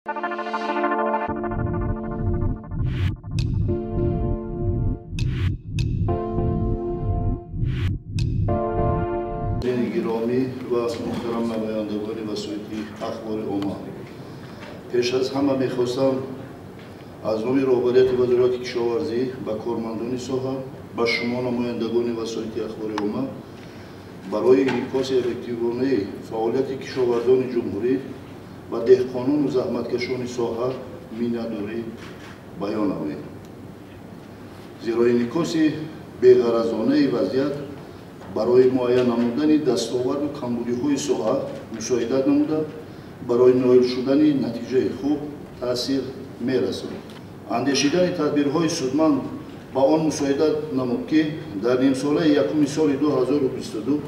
Гиромӣ ва муҳтарам намояндагони васоити ахбори омма, пеш аз ҳама мехостам аз номи роҳбарияти Вазорати кишоварзӣ ба кормандони соҳа, ба шумо намояндагони васоити ахбори омма барои инъикоси эффективонаи фаъолияти кишоварзони ҷумҳурӣ ва деҳқонону заҳматкашони соҳа миннатдорӣ баён намоем. Зеро инъикоси беғаразонаи вазъият барои муайян намудани дастоварду камбудиҳои соҳа мусоидат намуда, барои ноил шудани натиҷаи хуб таъсир мерасонад. Андешидани тадбирҳои судманд ба он мусоидат намуд, ки дар нимсолаи якуми соли 2022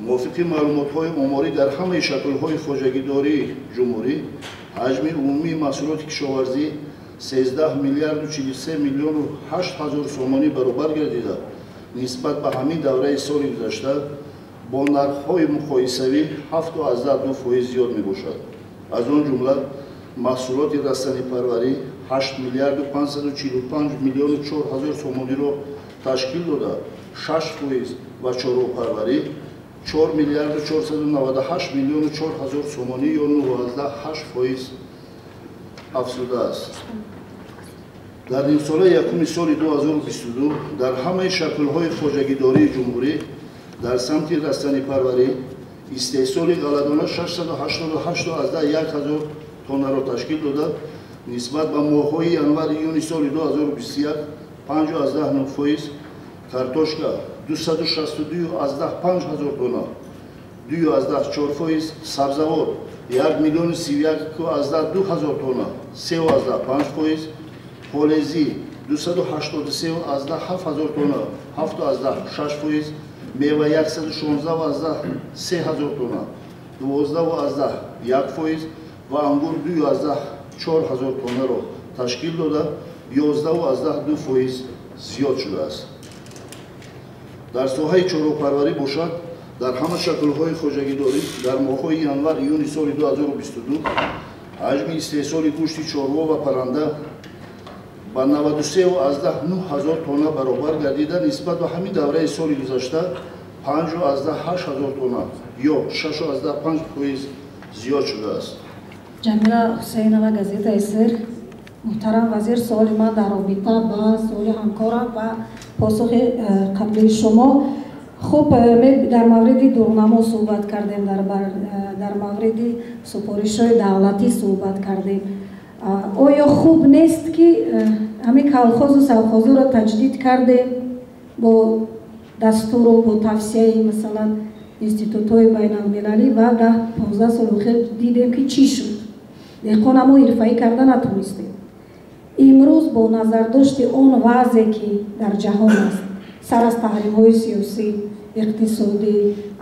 мувофиқи маълумотҳои оморӣ дар ҳамаи шаклҳои хоҷагидории ҷумҳурӣ ҳаҷми умумии маҳсулоти кишоварзӣ 13 миллиарду 43 миллиону 8 ҳазор сомонӣ баробар гардида, нисбат ба ҳамин давраи соли гузашта бо нархҳои муқоисавӣ 7,2% зиёд мебошад. Аз он ҷумла маҳсулоти растанипарварӣ 8 миллиарду 545 миллиону 4 ҳазор сомониро ташкил дода, 6% ва чорвопарварӣ 4 миллиарду 498 миллиону 4 ҳазор сомонӣ ё 9,8% афзудааст. Дар нимсолаи якуми соли 2022 дар ҳамаи шаклҳои хоҷагидории ҷумҳурӣ дар самти растанипарварӣ истеҳсоли ғалладона 688,1 ҳазор тоннаро ташкил дода, нисбат ба моҳҳои январ-июни соли 2021 5,9%, картошка 262,5 ҳазор тонна 2,4%, сабзавот 1 миллиону 31,2 ҳазор тонна 3,5%, полезӣ 283,7 ҳазор тонна 7,6%, мева 116,3 ҳазор тонна 12,1% ва ангур 2,4 ҳазор тоннаро ташкил дода, 11,2% зиёд шудааст. Дар соҳаи чорвопарварӣ бошад, дар ҳама шаклҳои хоҷагидорӣ дар моҳҳои январ-июни соли 2022 ҳаҷми истеҳсоли гӯшти чорво ва парранда ба 93,9 ҳазор тонна баробар гардида, нисбат ба ҳамин давраи соли гузашта 5,8 ҳазор тонна ё 6,5% зиёд шудааст. Ҷамила Ҳусейнова, газетаи Сир. Муҳтарам вазир, суоли ман дар робита ба суоли ҳамкорам ва посухи қаблии шумо. Хуб, дар мавриди дурнамо суҳбат кардем, дар мавриди супоришҳои давлатӣ суҳбат кардем. Оё хуб нест, ки ҳамин колхозу совхозуро таҷдид кардем бо дастуру бо тавсияи, масалан, институтҳои байналмилалӣ ва 10-15 сол охир дидем, ки чӣ шуд? Деҳқона мо ҳирфаӣ карда натонистем. Имрӯз бо назардошти он вазъе, ки дар ҷаҳон аст, сар аз таҳримҳои сиёсӣ, иқтисодӣ,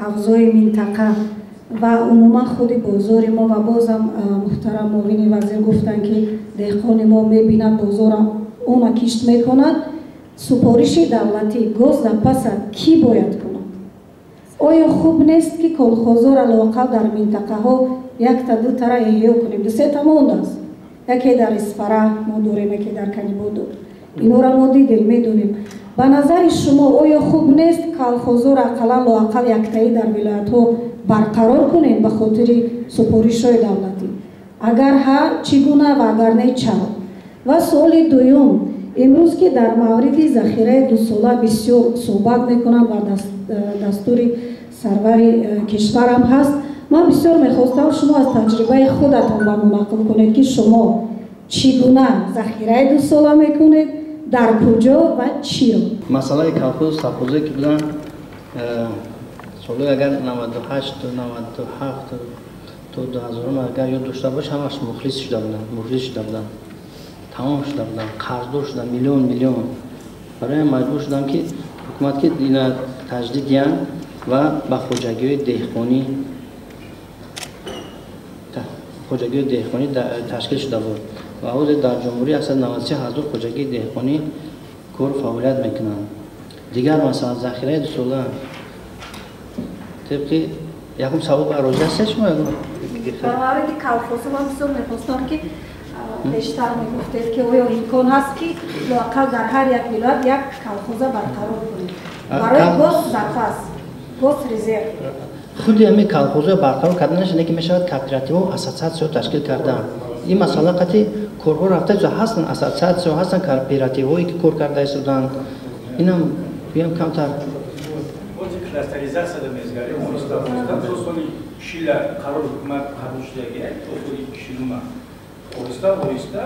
авзои минтақа ва умуман худи бозори мо, ва бозам муҳтарам муовини вазир гуфтанд, ки деҳқони мо мебинад бозора, она кишт мекунад, супориши давлатӣ госзапаса кӣ бояд кунад? Оё хуб нест, ки колхозора лоақал дар минтақаҳо якта дутара эҳё кунем? Дусета мондааст, яке дар Исфара мо дорем, яке дар Канибодор. Инора мо дидем, медонем. Ба назари шумо, оё хуб нест колхозора ақаллан лоақал яктаӣ дар вилоятҳо барқарор кунем ба хотири супоришҳои давлатӣ? Агар ҳа, чӣ гуна ва агар не, чаро? Ва суоли дуюм: имрӯз, ки дар мавриди захираи дусола бисёр суҳбат мекунанд ва дастури сарвари кишварам ҳаст, ман бисёр мехостам шумо аз таҷрибаи худатон ба мо нақл кунед, ки шумо чӣ гуна захираи дусола мекунед, дар куҷо ва чиро. Масъалаи колхозу совхозое ки буданд, солҳои агар 98, 97 то 2000 агар ёд дошта бош, ҳамаш мухлис шуда буданд, муфлис шуда буданд, тамом шуда буданд, қарздор шуданд, миллион миллион. Барои ҳам маҷбур шудам, ки ҳукумат ки ина таҷдид диҳанд ва ба хоҷагиҳои деҳқонӣ ташкил шуда буд. Ва ҳозир дар ҷумҳурӣ 193 ҳазор хоҷагии деҳқонӣ кору фаъолият мекунанд. Дигар масъала, захираи дусола тибқи Ягон савол розӣ ҳастед шумо? Дар мавриди колхозҳо ман бисёр мехостам, ки бештар мегуфтед, ки оё имкон ҳаст, ки лоақал дар ҳар як вилоят як колхоза барқарор кунем барои госзапас, госрезерв? Худи ҳамин колхозҳо барқарор карданаш не, ки мешавад кооперативҳо, ассотсиатсияҳо ташкил кардан. Ин масъала қатъи корҳо рафта ҳастанд, ассотсиатсияҳо ҳастанд, кооперативҳое ки кор карда истоданд. Инам биям камтар кластеризация мезгарем, оҳиста оҳиста то соли 40 қарор ҳукумат қабул шудаги, то соли 40 оҳиста оҳиста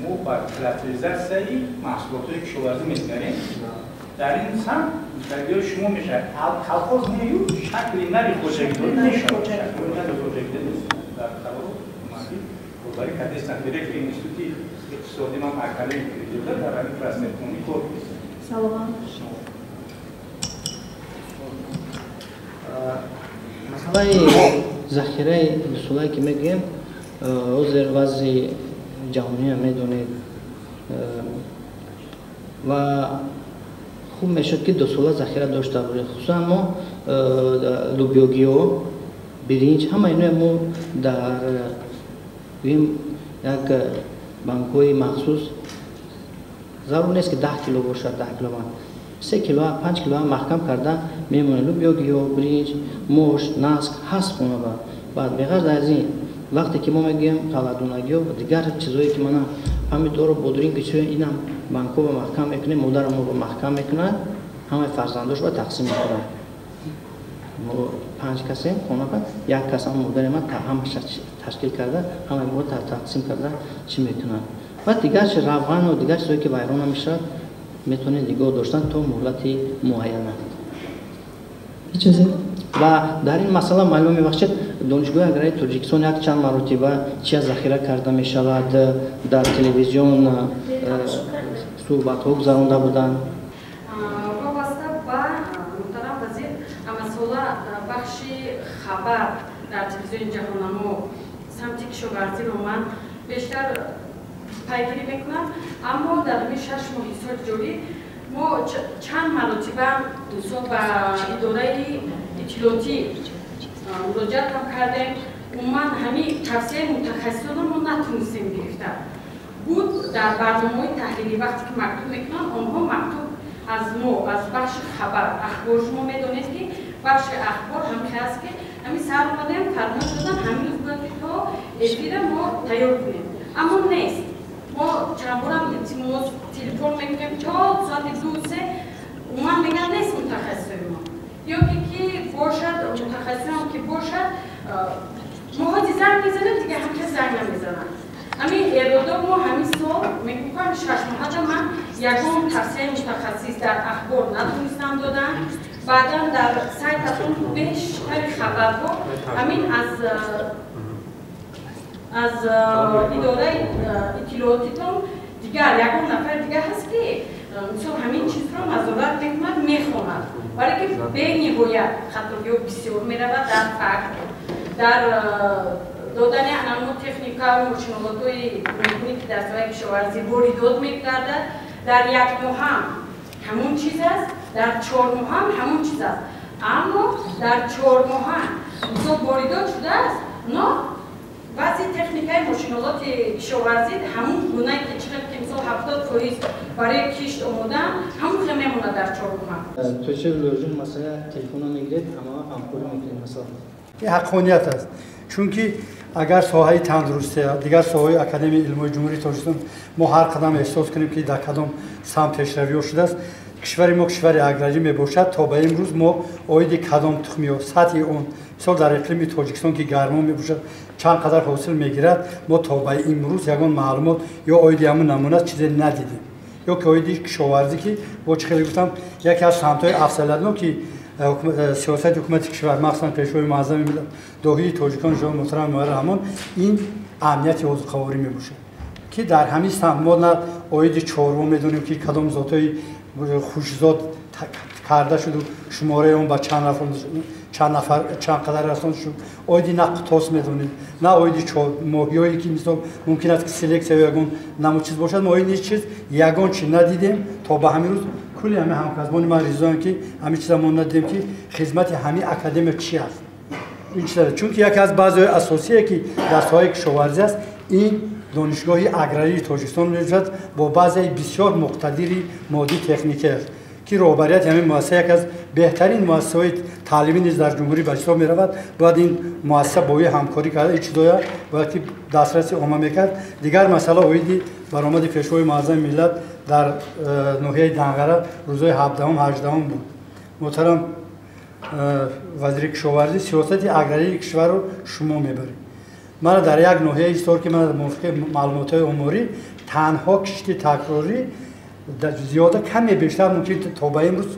мо ба кластеризатсияи маҳсулотҳои кишоварзӣ мезгарем. Дар ин самт мустақилиёи шумо мешавад. Колхоз нею, шакли нави хоҷагидорӣ мешавад. Шакли нави хоҷагидорӣ дар қарор ҳукуматӣ роҳбарӣ кардастанд. Директори институти иқтисодӣ ман академик дар ҳамин кластеркунӣ кор кардам. Саломат. Масъалаи захираи дусолае ки мегӯем, ҳозир вазъи ҷаҳониам медонед ва хуб мешуд, ки дусола захира дошта бошем. Хусусан мо лӯбиёгиҳо, биринҷ, ҳама иноя мо дар гӯем як банкҳои махсус, зарур нест, ки 10 кило бошад, 10 кило, 3 кило, 5 кило маҳкам карда мемонад. Лӯбиёгиҳо, биринҷ, мош, наск ҳаст хонаба. Баъд беғарз аз ин, вақте ки мо мегӯем ғалладонагиҳо ва дигар чизҳое, ки мана помидору бодринг, чиз, инам банкҳо ба маҳкам мекунем, модарам мо ба маҳкам мекунад, ҳамаи фарзандош ба тақсим мекунад. Мо 5 касем хонаба, як кас ҳам модари ман ҳамаша ташкил карда, ҳамаи мо тақсим карда чӣ мекунад. Баъд дигар чи равғану дигар чизҳое ки вайрон мешавад, метавонед нигоҳ доштан то муҳлати муайяна. Ва дар ин масъала маълум мебахшед, Донишгоҳи аграрии Тоҷикистон як чанд маротиба чия захира карда мешавад, дар телевизион суҳбатҳо гузаронда буданд. Вобаста ба, муҳтарам вазир, масъала бахши хабар дар телевизиони ҷаҳоннамо самти кишоварзиро ман бештар пайгирӣ мекунам, аммо дар ҳамин 6 моҳи соли ҷорӣ мо чанд маротиба мисол ба идораи иттилоотӣ муроҷиат ҳам кардем. Умуман ҳамин тавсияи мутахассисонро мо натунистем гирифта буд. Дар барномаҳои таҳлилӣ вақте ки мактуб мекунанд, онҳо мактуб аз мо, аз бахши хабар, ахбор, шумо медонед, ки бахши ахбор ҳамхе аст, ки ҳамин сар омадаем, фармоиш додан, ҳамин рӯз бояд ки то эфира мо тайёр кунем, аммо нест. Мо чанд борам илтимос телефон мекунем то соати 2-3, умуман мегӯянд нест мутахассисои мо, ё ки бошад, мутахассисон ки бошад, мо ҳози занг мезанем, дигар ҳамча занг намезананд. Ҳамин эродо мо ҳамин сол мегӯям, 6 моҳада ман ягон тавсияи мутахассис дар ахбор натунистам додан. Баъдан дар сайтатон бештари хабарҳо ҳамин аз идораи иттилоотитон. Дигар ягон нафар дигар ҳаст, ки мисол ҳамин чизро назорат мекунад, мехонад? Барое ки бениҳоят хатогиҳо бисёр меравад дар факт, дар додани анамо техникаву мошинолотҳои гуногуне, ки дар соҳаи кишоварзӣ воридот мегардад. Дар як моҳам ҳамон чиз аст, дар 4 моҳам ҳамон чиз аст, аммо дар 4 моҳа мисол воридот шудааст, но баъзе техникаи мошинолоти кишоварзӣ ҳамон гунае ки чӣ ки мисол 70% барои кишт омодаанд, ҳамон хел мемонад дар 4 моҳа. То чӣ лозим масъала телефона мегиред, ҳама ҳамкорӣ мекунед масалан? Ин ҳаққоният аст, чунки агар соҳаи тандурустӣ, дигар соҳаи Академияи илмҳои Ҷумҳурии Тоҷикистон мо ҳар қадам эҳсос кунем, ки дар кадом самт пешравиҳо шудааст. Кишвари мо кишвари аграрӣ мебошад. То ба имрӯз мо оиди кадом тухмиҳо, сатҳи он, мисол дар иқлими Тоҷикистон, ки гармо мебошад, чанд қадар ҳосил мегирад, мо то ба имрӯз ягон маълумот ё оиди ҳамун намуна чизе надидем, ё ки оиди кишоварзӣ, ки бо чӣ хеле гуфтам, яке аз самтҳои афзалиятнок, ки сиёсати ҳукумати кишвар, махсусан Пешвои муаззами миллат, доҳии тоҷикон, ҷаноби муҳтарам Эмомалӣ Раҳмон, ин амнияти озуқаворӣ мебошад, ки дар ҳамин самт мо на оиди чорво медонем, ки кадом зотҳои хушзод карда шуду шумораи он ба чанд нафар, чанд қадар расон шуд, оиди на қутос медонем, на оиди моҳиҳое, ки мисол мумкин аст, ки селексия ё ягон намуд чиз бошад. Мо оиди чиз ягон чи надидем то ба ҳамин рӯз. Кулли ҳамин ҳамкасбони ман ризоям, ки ҳамин чиза мо надидем, ки хизмати ҳамин академия чи аст. Ин чиза, чунки яке аз баъзеҳои асосие, ки дар соҳаи кишоварзӣ аст, ин Донишгоҳи аграрии Тоҷикистон мебошад бо баъзеи бисёр муқтадири моддӣ техникӣ аст, ки роҳбарияти ҳамин муассиса яке аз беҳтарин муассисаҳои таълимӣ низ дар ҷумҳурӣ ба ҳисоб меравад. Бояд ин муассиса бо ӯ ҳамкорӣ карда, ин чизоя бояд ки дастраси омма мекард. Дигар масъала оиди баромади Пешвои муаззами миллат дар ноҳияи Данғара рӯзҳои 17-ум, 18-ум буд. Муҳтарам вазири кишоварзӣ, сиёсати аграрии кишварро шумо мебаред. Мана дар як ноҳияи Ҳисор, ки мана мувофиқи маълумотҳои оморӣ танҳо кишти такрорӣ зиёда каме бештар мумкин то ба имрӯз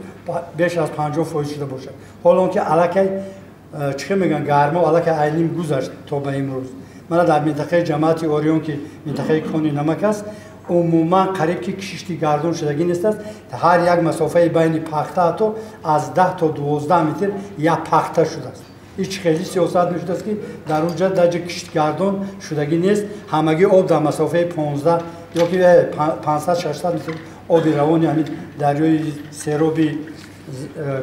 беш аз 50% шуда бошад. Ҳоло он ки аллакай чӣ хел мегӯянд, гармо аллакай айним гузашт то ба имрӯз. Мана дар минтақаи ҷамоати Ориён, ки минтақаи кони намак аст, умуман қариб ки кишти гардон шудагӣ нест аст. Ҳар як масофаи байни пахта ҳатто аз 10 то 12 метр як пахта шудааст. Ин чӣ хели сиёсат мешудааст, ки дар он ҷа даҷа киштгардон шудагӣ нест, ҳамагӣ об дар масофаи 15 ё ки 500-600 метр оби равони ҳамин дарёи сероби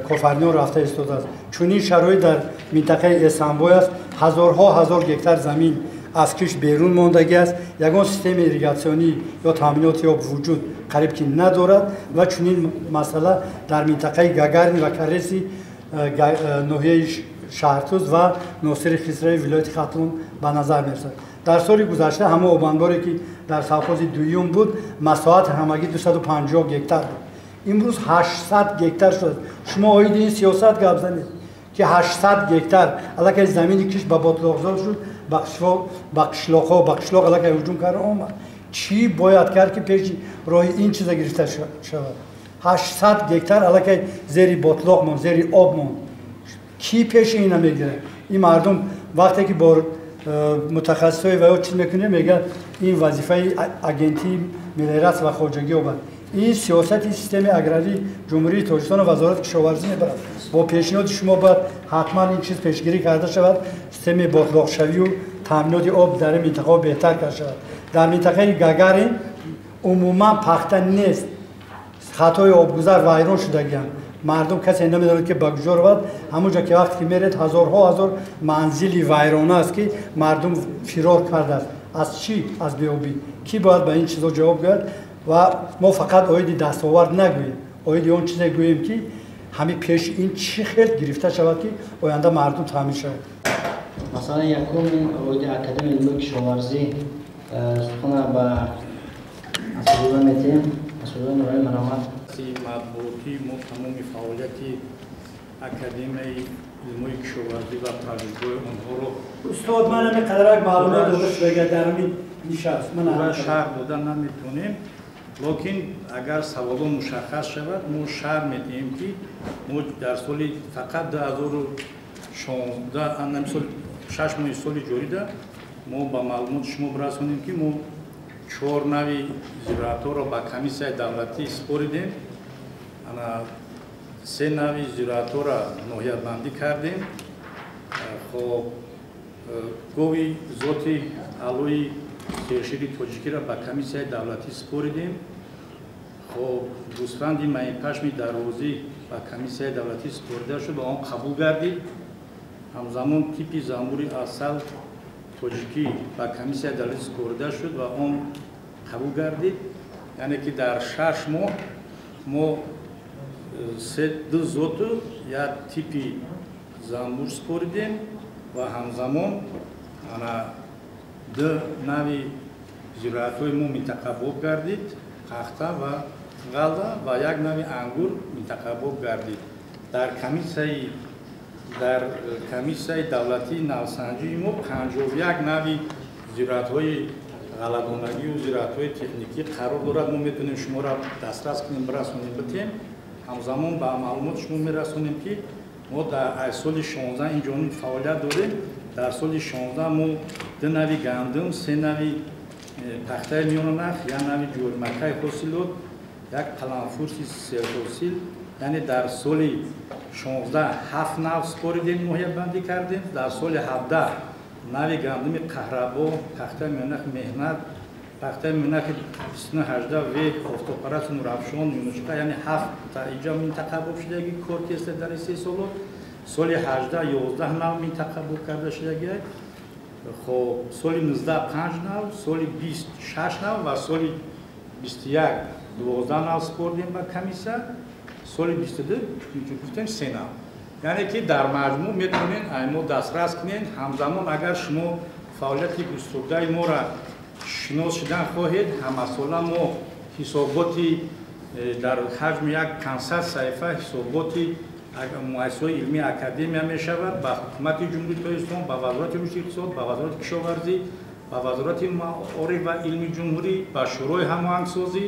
Кофарниён рафта истодааст. Чунин шароит дар минтақаи Эсанбой аст. Ҳазорҳо ҳазор гектар замин аз кишт берун мондагӣ аст, ягон системаи ирригатсионӣ ё таъминоти об вуҷуд қариб ки надорад. Ва чунин масъала дар минтақаи Гагарин ва Кареси ноҳияи Шаҳртуз ва Носири Хисрави вилояти Хатлон ба назар мерасад. Дар соли гузашта ҳама обанборе, ки дар совхози дуюм буд, масоҳат ҳамагӣ 250 гектар буд, имрӯз 800 гектар шудааст. Шумо оиди ин сиёсат гап занед, ки 800 гектар аллакай замини кишт ба ботлоқзор шуд, ба қишлоқҳо, ба қишлоқ аллакай ҳуҷум карда омад. Чӣ бояд кард, ки пеши роҳи ин чиза гирифта шавад? 800 гектар аллакай зери ботлоқ монд, зери об монд. Кӣ пеши ина мегирад? Ин мардум вақте ки бо мутахассисҳои ва ё чиз мекунем, мегӯяд, ин вазифаи агентии мелиоратсия ва хоҷагӣ обад. Ин сиёсати системаи аграрии Ҷумҳурии Тоҷикистон Вазорати кишоварзӣ мебарад. Бо пешниҳоди шумо бояд ҳатман ин чиз пешгирӣ карда шавад, системаи ботлоқшавию таъминоти об дар ин минтақаҳо беҳтар карда шавад. Дар минтақаи Гагарин умуман пахта нест, хатҳои обгузар вайрон шудагианд, мардум касе намедонад, ки ба куҷо равад. Ҳамон ҷо ки вақте ки меред, ҳазорҳо ҳазор манзили вайрона аст, ки мардум фирор кардааст. Аз чӣ? Аз беобӣ. Кӣ бояд ба ин чизҳо ҷавоб гӯяд? Ва мо фақат оиди дастовард нагӯем, оиди он чизе гӯем, ки ҳамин пеши ин чӣ хел гирифта шавад, ки оянда мардум таъмин шавад. Масалан, якум оиди Академияи илмҳои кишоварзӣ сухана ба Асадулла метиҳем. Асадулла Нуралӣ, марҳамат. Матбуотӣ мо тамоми фаъолияти Академияи илмҳои кишоварзӣ ва пажӯҳишгоҳи онҳоро Устод, ман ҳамин қадарак маълумот дода шудага дар ҳамин нишаст. Пурра шарҳ дода наметавонем, лекин агар саволо мушаххас шавад, мо шарҳ медиҳем, ки мо дар соли фақат 2016, сол 6 моҳи соли ҷорида мо ба маълумоти шумо бирасонем, ки мо чор нави зироатҳоро ба комиссияи давлатӣ супоридем, се нави зироатҳоро ноҳиябандӣ кардем. Хоб, гови зоти аълои сершири тоҷикиро ба комиссияи давлатӣ супоридем. Хоб, гӯсфанди майинпашми дарвозӣ ба комиссияи давлатӣ супорида шуд ва он қабул гардид. Ҳамзамон типи занбури асал тоҷикӣ ба комиссияи давлатӣ супорида шуд ва он қабул гардид. Яъне ки дар 6 моҳ мо се ду зоту як типи занбур супоридем ва ҳамзамон ана ду нави зироатҳои мо минтақабоб гардид, пахта ва ғалла, ва як нави ангур минтақабоб гардид. Дар комиссияи давлатии навсанҷии мо 51 нави зироатҳои ғалладонагию зироатҳои техникӣ қарор дорад. Мо метавонем шуморо дастрас кунем, бирасонем, битем. Ҳамзамон ба маълумоти шумо мерасонем, ки мо дар соли 16 ин ҷониб фаъолият дорем. Дар соли 16 мо ду нави гандум, се нави пахтаи миёнанах, як нави ҷӯрмакаи ҳосилот, як паланфурси серҳосил, яъне дар соли 16 ҳафт нав супоридем, ноҳиябандӣ кардем. Дар соли 17 нави гандуми Қаҳрабо, пахтаи миёнах Меҳнат, пахтаи миёнахи 218 в, офтобпарасту Нурафшон, юнучқа, яъне ҳафта иҷа минтақабоб шудаги кор кеста дар 3 соло. Соли 18 11 нав минтақа буд карда шудагӣ. Хоб, соли 19 5 нав, соли 20 6 нав ва соли 21 12 нав супордем ба комиссия, соли 22 гуфтем 3 нав. Яъне ки дар маҷмӯъ метавонед мо дастрас кунед. Ҳамзамон агар шумо фаъолияти густурдаи моро шинос шудан хоҳед, ҳамасола мо ҳисоботи дар ҳаҷми як 500 саҳифа ҳисоботи муассисаҳои илмии академия мешавад ба ҳукумати Ҷумҳурии Тоҷикистон, ба Вазорати рушди иқтисод, ба Вазорати кишоварзӣ, ба Вазорати маориф ва илми ҷумҳурӣ, ба Шӯрои ҳамоҳангсозӣ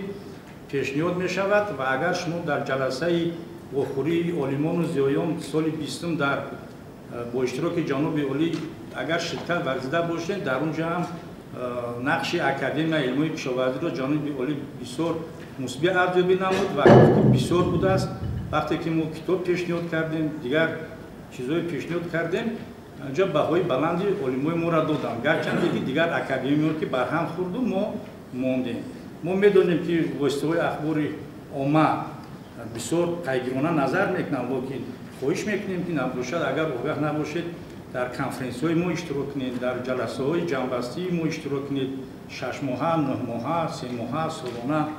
пешниҳод мешавад. Ва агар шумо дар ҷаласаи вохӯрии олимону зиёён соли 20 дар бо иштироки ҷаноби олӣ агар ширкат варзида бошед, дар он ҷо ҳам нақши Академияи илмҳои кишоварзиро ҷаноби олӣ бисёр мусбӣ арзёбӣ намуд ва гуфт, ки бисёр будааст. Вақте ки мо китоб пешниҳод кардем, дигар чизҳое пешниҳод кардем, анҷо баҳои баланди олимои моро доданд. Гарчанде ки дигар академияҳо ки барҳам хӯрду мо мондем. Мо медонем, ки воситаҳои ахбори омма бисёр пайгирона назар мекунанд, лекин хоҳиш мекунем, ки набошад, агар огаҳ набошед, дар конференсияҳои мо иштирок кунед, дар ҷаласаҳои ҷамъбастии мо иштирок кунед, 6 моҳа, 9 моҳа, 3 моҳа, солона.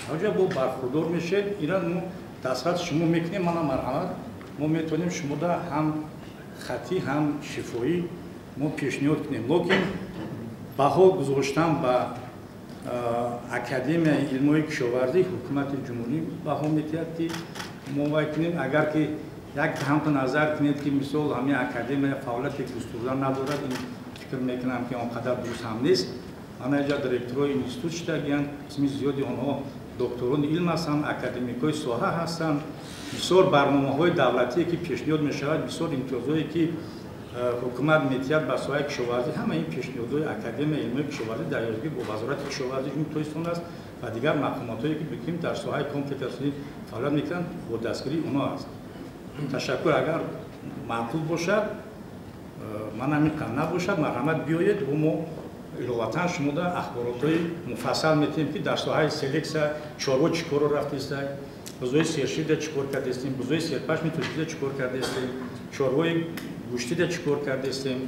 Ҳаҷа бо бархурдор мешед. Ира мо дастрас шумо мекунем, мана марҳамат, мо метавонем шумода ҳам хатӣ, ҳам шифоӣ мо пешниҳод кунем. Лекин баҳо гузоштан ба Академияи илмҳои кишоварзӣ ҳукумати ҷумҳурӣ баҳо медиҳад, ки мо вай кунем. Агар ки як ҳамто назар кунед, ки мисол ҳамин академия фаъолияти густурда надорад, ин фикр мекунам, ки он қадар дуруст ҳам нест. Мана инҷа директорои институт шудагиянд, қисми зиёди онҳо докторони илм ҳастанд, академикҳои соҳа ҳастанд. Бисёр барномаҳои давлатие, ки пешниҳод мешавад, бисёр имтиёзҳое, ки ҳукумат метиҳад ба соҳаи кишоварзӣ, ҳама ин пешниҳодҳои Академияи илмҳои кишоварзӣ дар ёзгӣ бо Вазорати кишоварзии Ҷумҳурии Тоҷикистон аст ва дигар мақомотҳое, ки бикунем дар соҳаи комплексӣ фаъолият мекунанд, бо дастгирии онҳо аст. Ташаккур. Агар маъқул бошад, ман ҳамин қадр набошад, марҳамат биёед, бо мо иловатан шумода ахборотҳои муфассал метиҳем, ки дар соҳаи селексия чорво чӣ корро рафтеста, бузои серширда чӣ кор кардестем, бузои серпашми тоҷикида чӣ кор кардестем, чорвои гӯштида чӣ кор кардестем,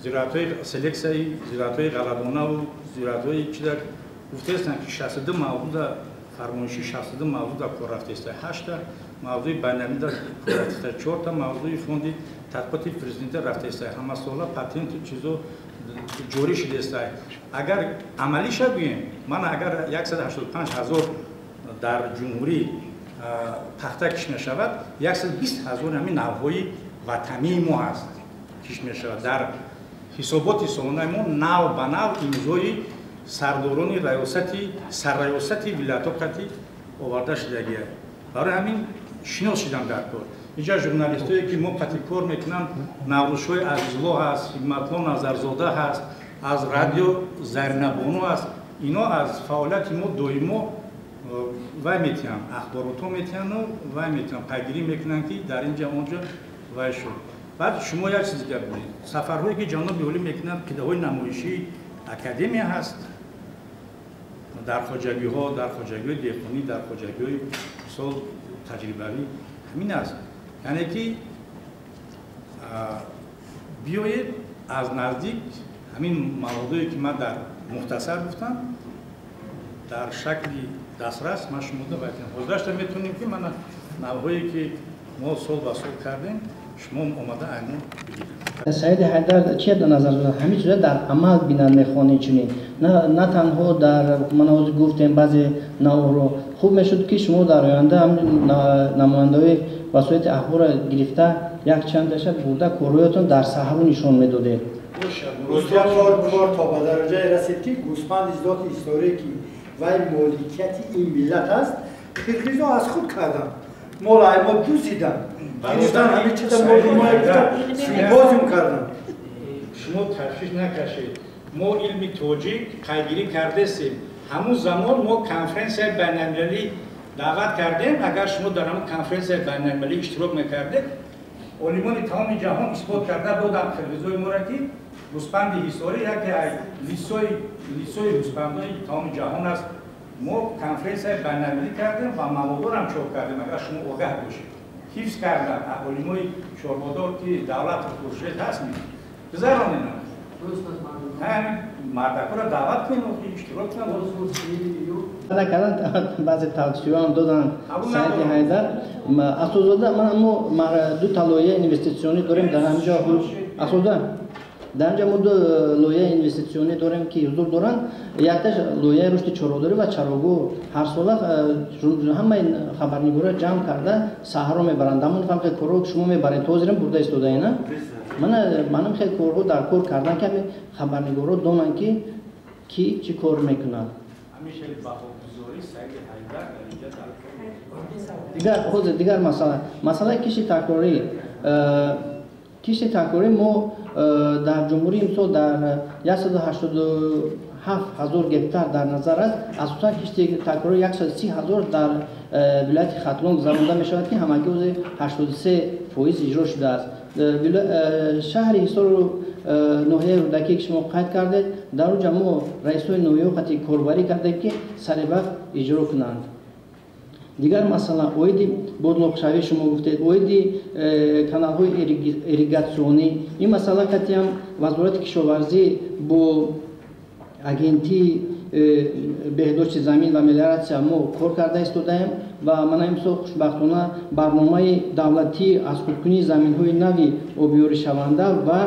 зироатҳои селексияи зироатҳои ғалладонаву зироатҳои чида гуфтаестанд, ки 62 мавзӯъда фармоишӣ 62 мавзӯъда кор рафтеста, 8 мавзӯи байналмилалида кор рафтеста, 4 мавзӯи фонди тадқиқоти президента рафтеста, ҳамасола патенту чизо ҷорӣ шудеста. Агар амалӣ ша гӯем, ман агар 185 ҳазор дар ҷумҳурӣ пахта киш мешавад, 120 ҳазор ҳамин навъҳои ватании мо ҳаст киш мешавад. Дар ҳисоботи солонаи мо нав ба нав имзои сардорони раёсати сарраёсати вилоятҳо қатӣ оварда шудагия. Барои ҳамин шинос шудам дар кор. Инҷа журналистое, ки мо қатӣ кор мекунанд, Наврӯзшоҳи Азизулло ҳаст, Ҳикматлло Назарзода ҳаст, аз радио Заринабону ҳаст. Ино аз фаъолияти мо доимо вай метиҳанд, ахборотҳо метиҳанду вай метиҳанд, пайгирӣ мекунанд, ки дар инҷа онҷо вай шуд. Баъд шумо як чиз дигар бинед. Сафарҳое, ки ҷаноби олӣ мекунанд, қидаҳои намоишии академия ҳаст дар хоҷагиҳо, дар хоҷагиҳои деҳқонӣ, дар хоҷагиҳои мисол таҷрибавӣ ҳамин аст. Яъне ки биёед аз наздик ҳамин маводое, ки ман дар мухтасар гуфтам, дар шакли дастрас ман шумода вай кунам. Ҳозирашта метавонем, ки мана навъҳое, ки мо сол ба сол кардем, шумо омада айнан бигиред. Саиди Ҳайдар чия дар назар дорад? Ҳамин чиза дар амал бинанд мехонед чунин. На танҳо дар ман ҳозир гуфтем баъзе навъҳоро. Хуб мешуд, ки шумо дар оянда намояндаҳои васоити ахборро гирифта як чандаша бурда корҳоятон дар саҳро нишон медодед. Кор то ба дараҷае расид, ки гӯсфанди зоти историе, ки вай моликияти ин миллат аст, қирғизо аз худ карданд, мола ай мо дуздиданд, гирифтан ҳамин чиза моли мо симпозиум карданд. Шумо ташвиш накашед, мо илми тоҷик қайдгирӣ кардестем. Ҳамун замон мо конференсияи байналмилалӣ даъват кардем. Агар шумо дар ҳамун конференсияи байналмилалӣ иштирок мекардед, олимони тамоми ҷаҳон исбот карда доданд қирғизои моро, ки гӯсфанди ҳисорӣ яке аз лисои гӯсфандои тамоми ҷаҳон аст. Мо конференсияи байналмилалӣ кардем ва маводорам чоп кардем, агар шумо огаҳ бошед. ҳифз кардан олимои чорводор ки давлат хуршед ҳаст гузаронем. Мардакро даъват кунем, иштирок кунанд. Накардан, баъзе тавсияам доданд Саиди Ҳайдар. Асосзода, ман мо ду та лоиҳаи инвеститсионӣ дорем дар ҳамҷо. Асосзода, дар ҳамҷо мо ду лоиҳаи инвеститсионӣ дорем, ки ҳузур доранд. Якташ лоиҳаи рушди чорводорӣ ва чарогоҳ. Ҳарсола ҳамаи хабарнигорро ҷамъ карда саҳро мебаранд. Ҳамон фарқи корҳо шумо мебаред, ҳозирам бурда истодаена. Манам хеле корҳо дар кор кардан, ки ҳамин хабарнигорро донанд, ки ки чӣ кор мекунад. Дигар ҳозир дигар масъала, масъалаи кишти такрорӣ. Кишти такрорӣ мо дар ҷумҳурӣ имсол дар 187 ҳазор гектар дар назар аст. Асосан кишти такрорӣ 130 ҳазор дар вилояти Хатлон гузаронда мешавад, ки ҳамагӣ ҳозир 83% иҷро шудааст. Шаҳри Ҳисору ноҳияи Рӯдакӣ, ки шумо қайд кардед, дар онҷа мо раисҳои ноҳияҳо қати корбарӣ кардем, ки саривақт иҷро кунанд. Дигар масъала оиди бодлоқшавӣ шумо гуфтед, оиди каналҳои ирригатсионӣ. Ин масъала қатиам Вазорати кишоварзӣ бо агентии беҳдошти замин ва мелиоратсия мо кор карда истодаем ва мана имсол хушбахтона барномаи давлатии аз худкунии заминҳои нави обёришаванда ва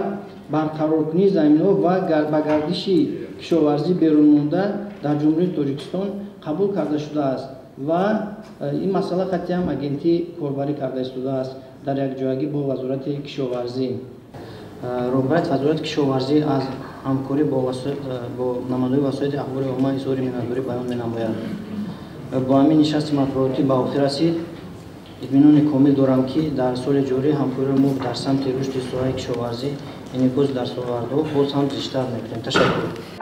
барқароркунии заминҳо ва ба гардиши кишоварзӣ берунмонда дар Ҷумҳурии Тоҷикистон қабул карда шудааст ва ин масъала қатъиам агентӣ корбарӣ карда истодааст дар якҷоягӣ бо Вазорати кишоварзӣ. Роҳбарияти Вазорати кишоварзӣ аз ҳамкорӣ бо намояндаҳои васоити ахбори омма изҳори миннатдорӣ баён менамояд. Бо ҳамин нишасти матбуотӣ ба охир расид. Итминони комил дорам, ки дар соли ҷорӣ ҳамкориро мо дар самти рушди соҳаи кишоварзӣ, инъикоси дастовардҳо боз ҳам зичтар мекунем. Ташаккур.